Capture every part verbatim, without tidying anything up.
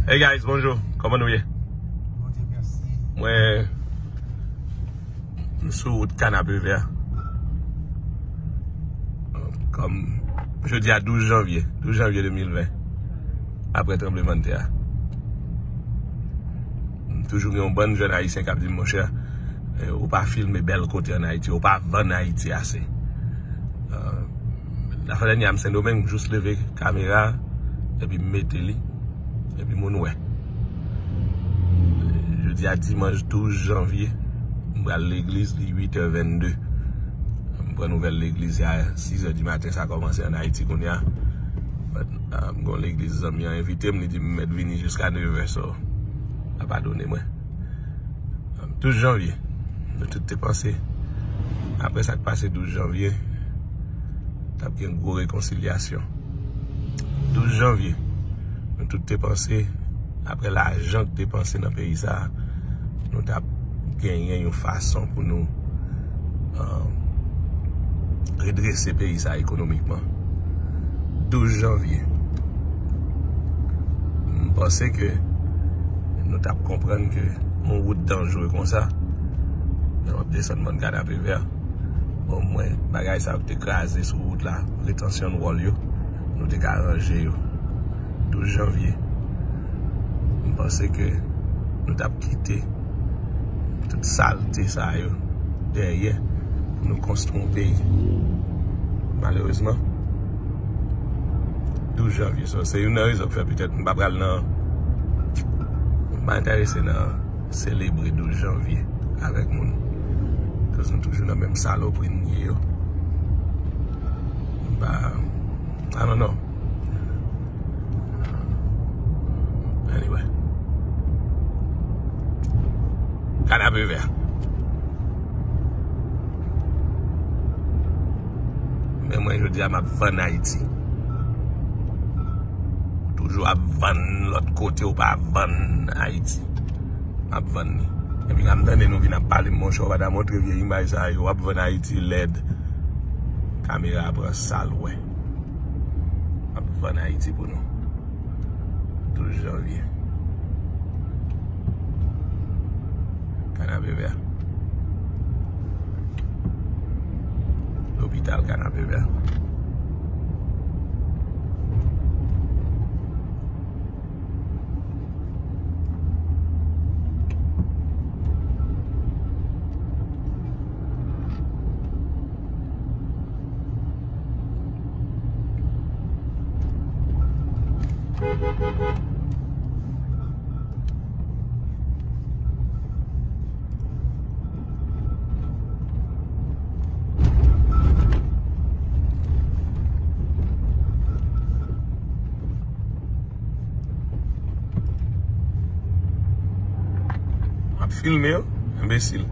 Hey guys, bonjou. Kòman nou ye? Bondye mèsi. Mwen, m sou wout Kanapevè. Kòm jodi a douz janvye, douz janvye de mil ven, apre tranblemanntè a. M toujou gen yon bann jèn ayisyen k ap di m, monchè, eh, ou pa filme bèl kote ann Ayiti, ou pa vann Ayiti ase. Eh, lafwa dènyè a m Sendomeng, m jis leve kamera, epi m mete li, epi moun wè. Jodi a dimanch douz janvye, m pral legliz, li uit è vennde. M pran nouvèl legliz a sizè di maten, sa kòmanse ann Ayiti kounye a. But, um, gon legliz zanmi an envite m, li di m mèt vini jiska nevè, so, a padone mwen. Um, douz janvye, nou tout te panse, apre sa k pase douz janvye, t ap gen gwo rekonsilyasyon. Douz janvye, nou tout te panse, apre lajan k depanse nan peyi sa a, nou t ap genyen yon fason pou nou, uh, redrese peyi sa a ekonomikman. Douz janvye, m panse ke nou t ap konprann ke yon wout danjre konsa, lè w ap desann bann Kanapevè, omwen bagay sa yo ki te kraze sou wout la, retention wall yo, nou te ka ranje yo. Douz janvye, m panse ke nou t ap kite tout salte sa yo dèyè pou nou konstwi yon peyi. Malerezman, douz janvye, so, se youn nan rezon k fè petèt m pa pral nan, m pa enterese nan selebre douz janvye avèk moun. Cause nou toujou nan menm salopri n ye yo. M pa, I don't know. Anyway. Kanapevè. Men mwen, jodi a, m ap vann Ayiti. Ou toujou ap vann lòt kote, ou pa vann Ayiti. M ap vann li. Epi, lè m tande nou vin ap pale m, monchè, ou pa ta montre vye imaj sa yo, w ap vann Ayiti lèd. Kamera a pran sa l wè. M ap vann Ayiti pou nou. Douz janvye. Kanapevè. Lopital Kanapevè. M ap filme yo, enbesil.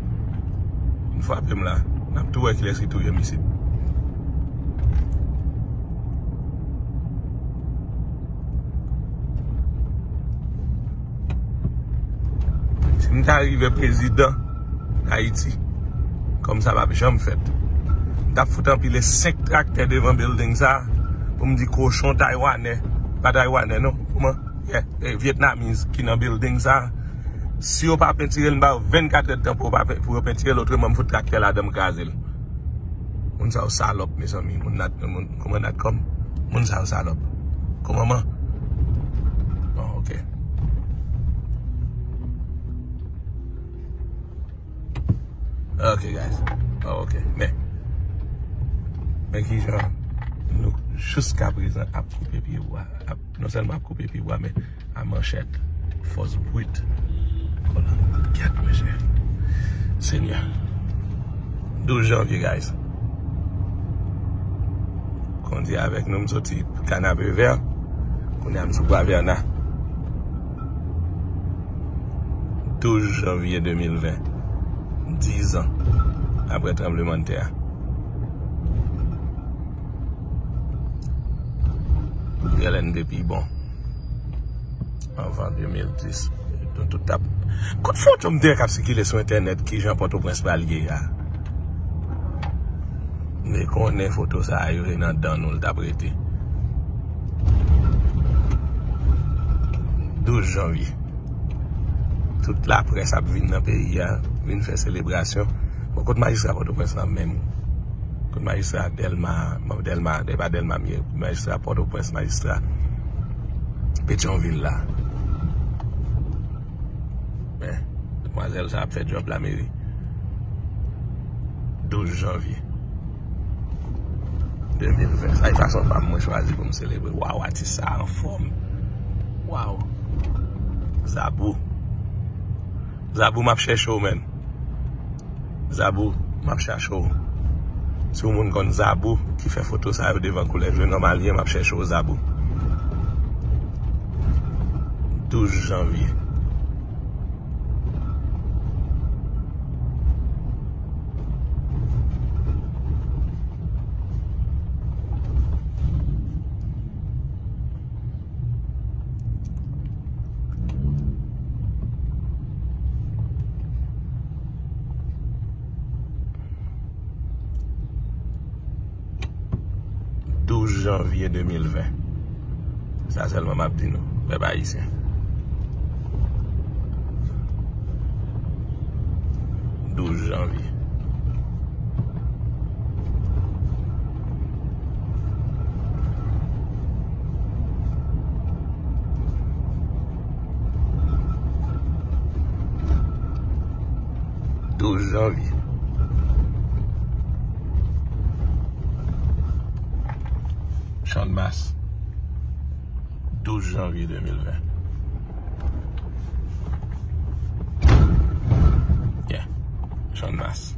Vin frape m la. N ap tou wè kilès ki touye m isit. Si m ta rive prezidan Ayiti, kòm sa p ap janm fèt, m t ap fout anpile senk traktè devan bilding sa a pou m di kochon taywanè, pa taywanè non, kòman? Yeah, eh, Vietnamese ki nan bilding sa a. Si yo pa pentire l, m ba yo vennkat èdtan pou yo pa pen-, pou yo pentire l, otreman m fout traktè ladan, m kraze l. Moun sa yo salòp, mezanmi. Moun nat, moun, kòman natcom? Moun sa yo salòp. Kòman man? Bon, ok. Ok, guys. Oh, ok. Men, men kijan nou jiska prezan ap koupe pye bwa. Ap, non sèlman ap koupe pye bwa, men a manchèt, fòs brit. Kola, kèt, mesye. Senyè. Douz janvye, guys. Kondi avèk nou, m soti Kanapevè. Kounye a m sou Bwa Vèna. Douz janvye de mil ven. Diz an apre tranblemanntè a. Gèlèn te pi bon. Anvan de mil dis. Nou tout t ap. Kot foto m te wè k ap sikile sou entènèt, kijan Pòtoprens pral ye a? M te konnen foto sa a, yo, se nan dan nou l t ap rete. Douz janvye. Tout laprès ap vin nan peyi a, vin fè selebrasyon. Bon, kot majistra Pòtoprens lan menm? Kot majistra Dèlma, Dèlma, e pa Dèlma m ye, majistra Pòtoprens, majistra Petyonvil la. Men, demwazèl sa ap fè djòb lameri. Douz janvye de mil ven. Sa e fason pa m mwen chwazi pou m selebre. Waw, atis sa anfòm. Waw. Zabou. Zabou, m ap chèche w, menn. Zabou, m ap chache w. Si w moun konn Zabou ki fè foto sa yo devan koulè jwe nòmal ye, m ap chèche w, Zabou. Douz janvye. Douz janvye de mil ven. Sa sèlman m ap di nou, pèp ayisyen. Douz janvye. Douz janvye. Channmas. Douz janvye de mil ven. Yeah. Channmas.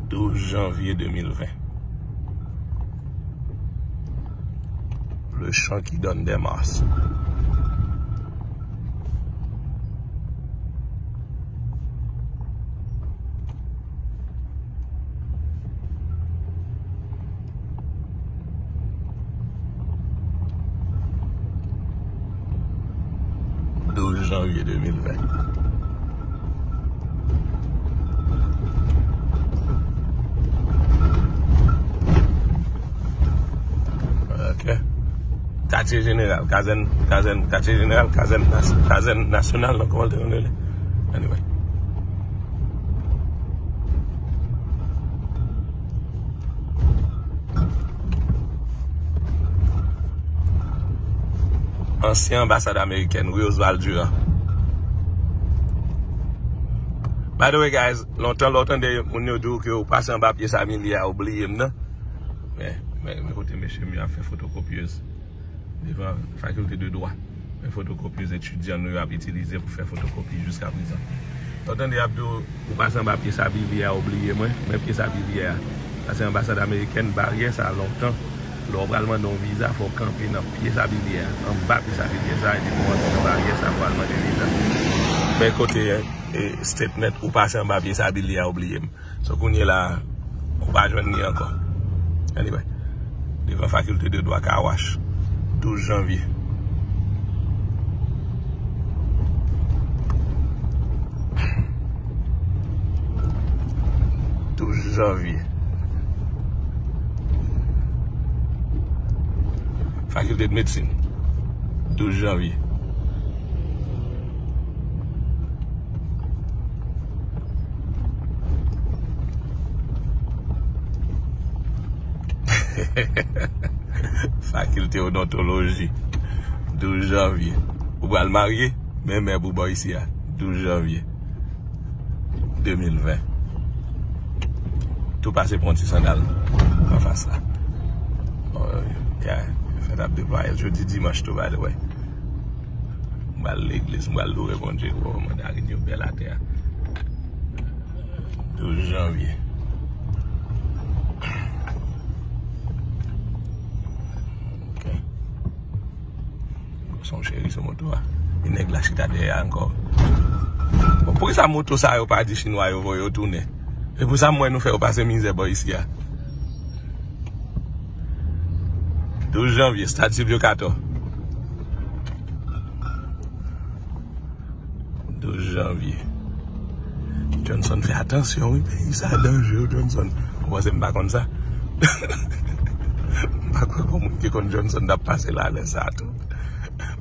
Douz janvye de mil ven. Le chant qui donne des masses. Douz janvye de mil ven. Ok. Katye jeneral, kazèn, kazèn, katye jeneral, kazèn nas-, kazèn nasyonal, non, kòman l te konn rele? Anyway. Ansyen anbasad amerikèn, Rue Oswald Durand. By the way, guys, lontan, lontan de moun yo di w ke w pase anba pye sa milye a, ou bliye m nan. Men, men, men kote mesye m yo ap fè fotokopyez devan fakilte de dwa. Men fotokopyez etidyan nou yo ap itilize pou fè fotokopi jiska prezan. Lè w tande y ap di w, ou pase anba pye sa milye a, ou bliye mwen, men pye sa milye a. Sa se anbasad amerikèn, baryè sa lontan. Lè w pral mande yon viza, fò w kanpe nan pye sa milye a. Anba pye sa milye sa, epi pou w antre nan baryè sa, pou w al mande viza. Men kote, e, statement, ou pase anba pye sa milye a, ou bliye m. So, kounye la, ou pa jwenn li ankò. Anyway, devan fakilte de dwa Car Wash, douz janvye. Douz janvye. Fakilte de medsin, douz janvye. Fakilte odontoloji, douz janvye. Ou pral marye, men mèb ou bò isi a, douz janvye de mil ven. Tou pase pran ti sandal anfas la. Oh, yeah, fèt ap deplwaye l jodi dimanch tou, by the way. M pral legliz, m pral loure Bondye. Oh, mandarin yo bèl atè a. Douz janvye. Ok. Se yon cheri sou moto a. E nèg la chita dèyè a ankò. Bon, poukisa moto sa yo pa di chinwa yo voye yo tounen? E pou sa m wè nou fè yo pase mizè bò isi a. Douz janvye, Stad Silvio Cator. Douz janvye. Johnson, fè atansyon, wi, peyi sa danje, Johnson. Ou panse m pa konn sa? M pa kwè gon moun ki konn Johnson t ap pase la lè sa a tou.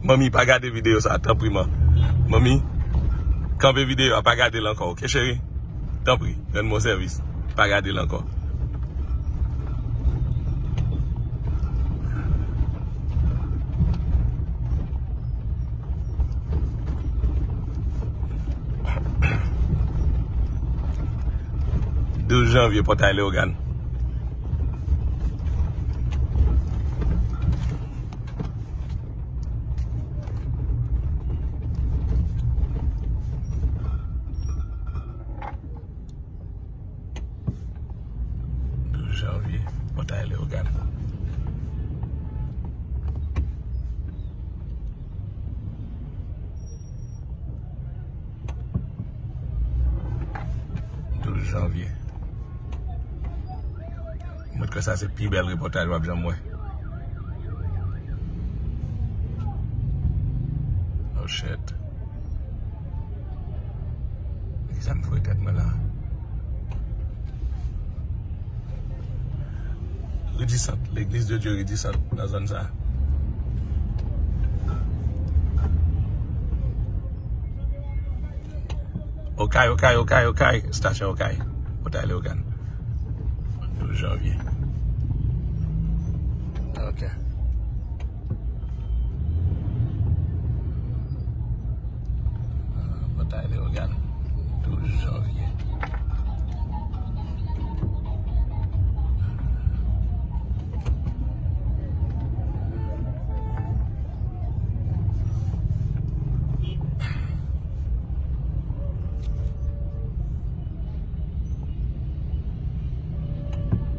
Manmi, pa gade videyo sa, tanpri, man. Manmi, kanpe videyo a, pa gade l ankò, oke, cheri? Tanpri, rann mwen sèvis. Pa gade l ankò. Douz janvye, Pòtay Leyogàn. Douz janvye, Pòtay Leyogàn. Douz janvye. Mwen kwè sa se pi bèl repòtaj w ap janm wè. Oh shit. Kisa m foure tèt mwen la? Ridisant, Legliz de Dye Ridisant nan zòn sa. Okay, Okay, Okay, Okay, estasyon Okay. Pòtay Leyogàn. Douz janvye. Ok. Pòtay Leyogàn. Douz janvye.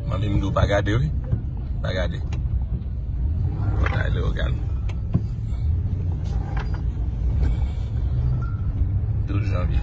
Manmi m di w pa gade, wi. Pa gade. Pòtay Leyogàn. Douz janvye.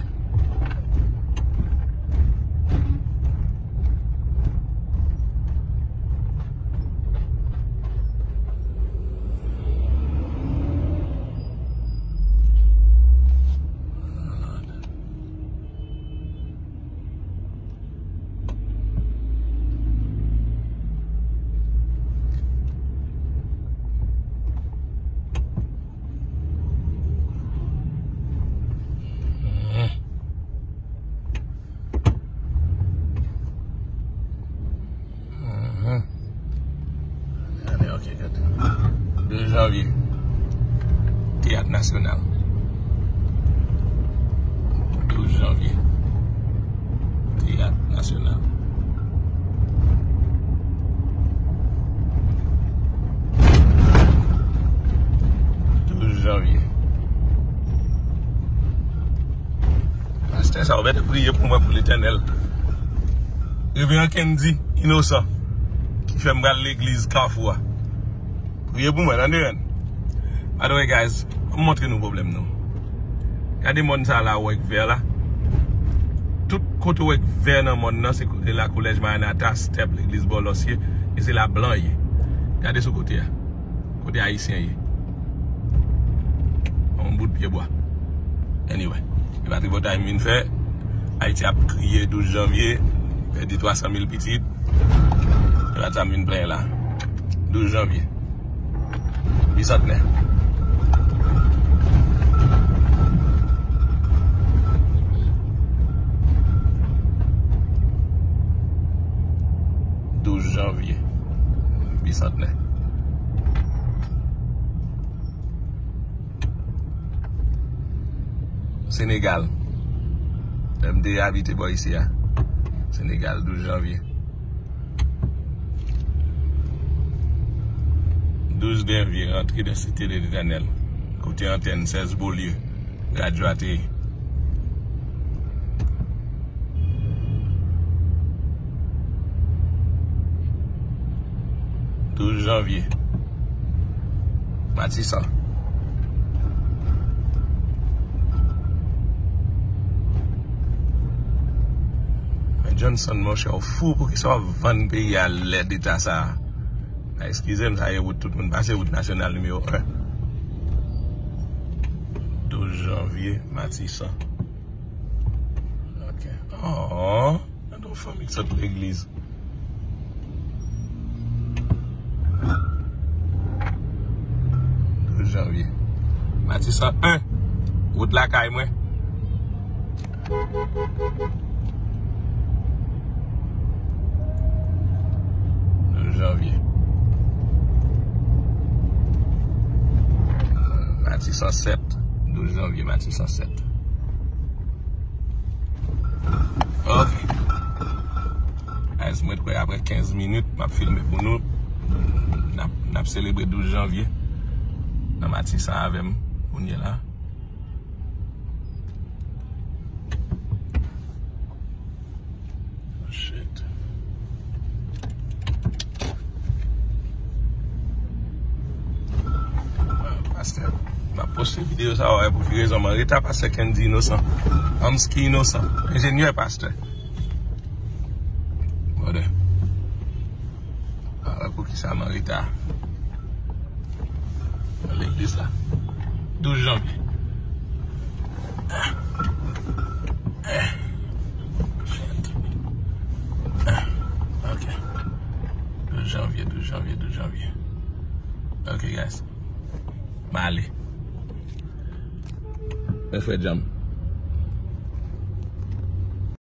Mhm. Ane, ok, gade. Douz janvye. Teyat Nasyonal. Douz janvye. Teyat Nasyonal. Douz janvye. Pastè sa, ou mèt priye pou mwen pou Letènèl. Reveran Kendy Inosan, ki fè m pral legliz Kafou a. Priye pou mwen, tande, man. By the way, guys, m montre nou pwoblèm nou. Gade mòn sa la, ou wè k vè la. Tout kote ou wè k vè nan mòn nan, se kote la Kolèj Maranata, stèp legliz Bòlòs ye, e se la blan ye. Gade sou kote a. Kote Ayisyen ye. Yon bout pye bwa. Anyway, se pa tripotay m vin fè. Ayiti ap kriye douz janvye, pèdi twa san mil pitit. Se pa sa m vin plenyen la. Douz janvye. Bisantnè. Douz janvye. Bisantnè. Senegal. Lè m te abite bò isi a. Senegal, douz janvye. Douz janvye, rantre nan Site de Letènèl. Kote antèn sèz Bolye, radyo a te ye. Douz janvye. Matisan. Men Johnson, monchè, ou fou, poukisa w ap vann peyi a lèd eta sa a? Eskize m, sa e wout tout moun pase, wout nasyonal nimewo en. Douz janvye, Matisan. Ok. Oh, gade yon fanmi k sot legliz. Douz janvye. Matisan en, wout lakay mwen. Douz janvye. Matisan sèt. Douz janvye, Matisan sèt. Ok. Guys, mwen kwè apre kenz minit, m ap filme pou nou. N ap, n ap selebre douz janvye nan Matisan avè m kounye la. Oh, shit. Pastè, m ap poste videyo sa a, wè, pou ki rezon m an reta, pastè Kendy inosan. Amski inosan. Enjenyè pastè. Brother. A wè pou ki sa m an reta. Nan legliz la. Douz janvye. Ok. Douz janvye, douz janvye, douz janvye. Ok, guys. M ale. Mwen fè djanm.